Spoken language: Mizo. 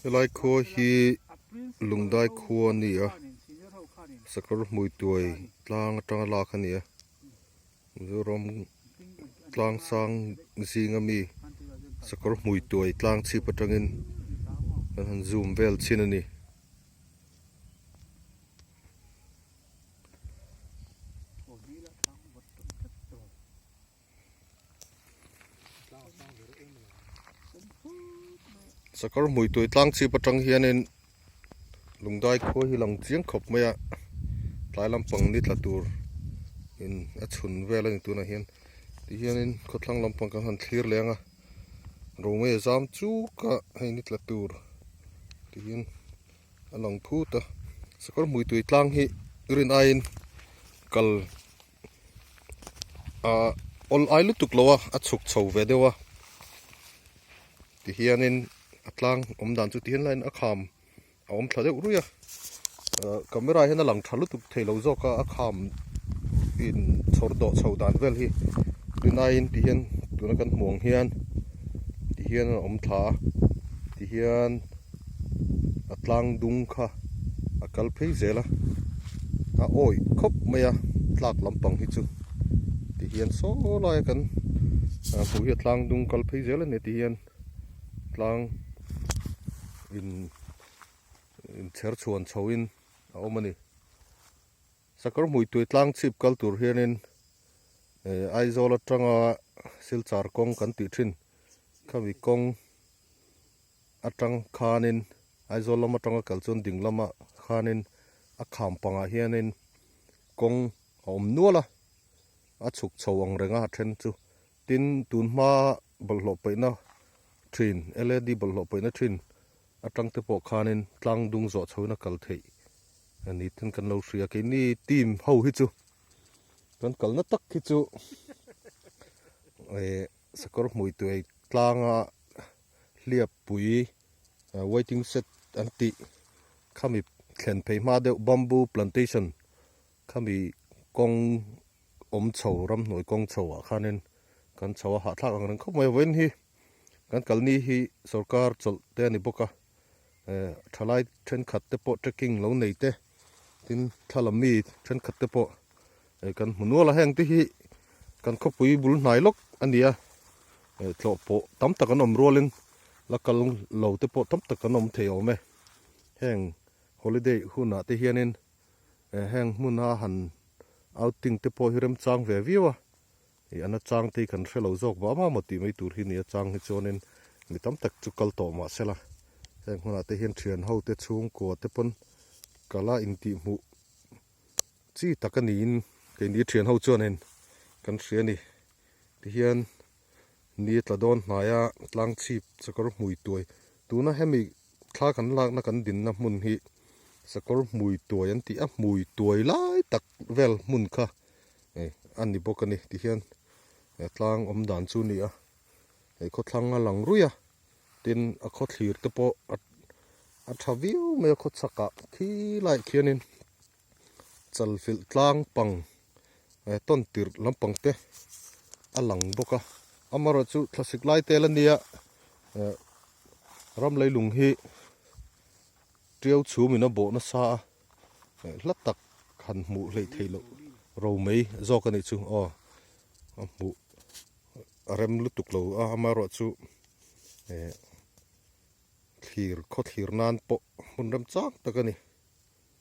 Helai khua hi Lungdai khua a ni a, sakawr hmuituai tlang atanga lak a ni a, Mizoram tlang sang zinga mi sakawr hmuituai tlang chhip atangin kan han zoom vel chhin a ni. Sakawr hmuitui tlang chhip atang hianin lungdai khua hi lang chiang khawp mai a tlai lampang ni tla tur in a chhun vel a ni tunah hian tihianin khawthlang lampang kan han thlir leng a romei a zam chuk a hei ni tla tur tihian a lang phut a sakawr hmuitui tlang hi rin aiin kal ah awl ai lutuk lo a a chhuk chho ve deuh a tihianin a tlang awm dan chu tihian laiin a kham a awm thla deuh ruih a ah camera hian a lang tha lutuk thei lo zawk a a kham in chhawr dawh chho dan vel hi tunaiin tihian tuna kan hmuh ang hian tihian a awm thla a tihian a tlang dung kha a kal phei zel a a awih khawp mai a tlak lampang hi chu ti hian saw lai a kan hmuh hi a tlang dung kal phei zel a ni ti hian tlang in inchher chhuan chho in a awm a ni. Sakawr hmuitui tlang chhip kal tur hianin Aizawl atanga Silchar kawng kan tih thin khami kawng atang khanin Aizawl lam atanga kal chuan ding lamah khanin a kham pangah hianin kawng a awm nual a, a chhuk chho ang reng a a then chu. Tin, tun hma bawlhhlawh paihna thin, LAD bawlhhlawh paihna thin atang te pawh khanin tlang dung zawh chhoin a kal theih a ni ten kan lo hria. Keini team ho hi chu kan kalna tak hi chu eh sakawr hmuituai tlanga hliappui waiting shed an tih khami thlen phei hma deuh bamboo plantation khami kawng awm chho ramhnuai kawng chho ah khanin kan chho a hahthlak ang reng khawp mai a vawiin hi. Kan kalni hi sorkar chawlh te a ni bawk a, eh thalai thenkhat te pawh trekking lo nei te tin thla mi thenkhat te pawh eh kan hmu nual a, heng te hi kan khawpui bul hnai lawk a ni a, eh tlawh pawh tam tak an awm rualin la kal lo te pawh tam tak an awm thei awm e, heng holiday hunah te hianin eh heng hmuna han outing te pawh hi remchang ve viau a. Ih a nachang te hi kan hre lo zawk vah mah maw tih mai tur hi ni a chang hi chuanin mi tam tak chu kal tawh mah sela heng hunah te hian thian ho te chhungkua te pawn kala intih hmuh chi tak a niin keini thian ho chuanin kan hria a ni tihian ni a tla dawn hnai a tlang chhip sakawr hmui tuai tuna hemi thla kan lakna kan dinna hmun hi sakawr hmui tuai an tih a hmui tuai lai tak vel hmun kha. Hei a ni bawk a ni tihian he tlang awm dan chu a ni a hei khawthlang a lang ruih a tin a khaw thlir te pawh a a tha viau mai a khaw chhakah khi laiah khianin chalfilh tlang pang eh tawn tirh lampang te a lang bawk a amaherawhchu thlasik lai tel a nia eh ram leilung hi tiau chhum in a bawh nasa a. Hla tak han hmuh hleih theih loh ro mai zawk a nih chu aw a hmuh a rem lutuk lo a amaherawh chu eh thlir khaw thlir nan pawh hmun rem chang tak a ni.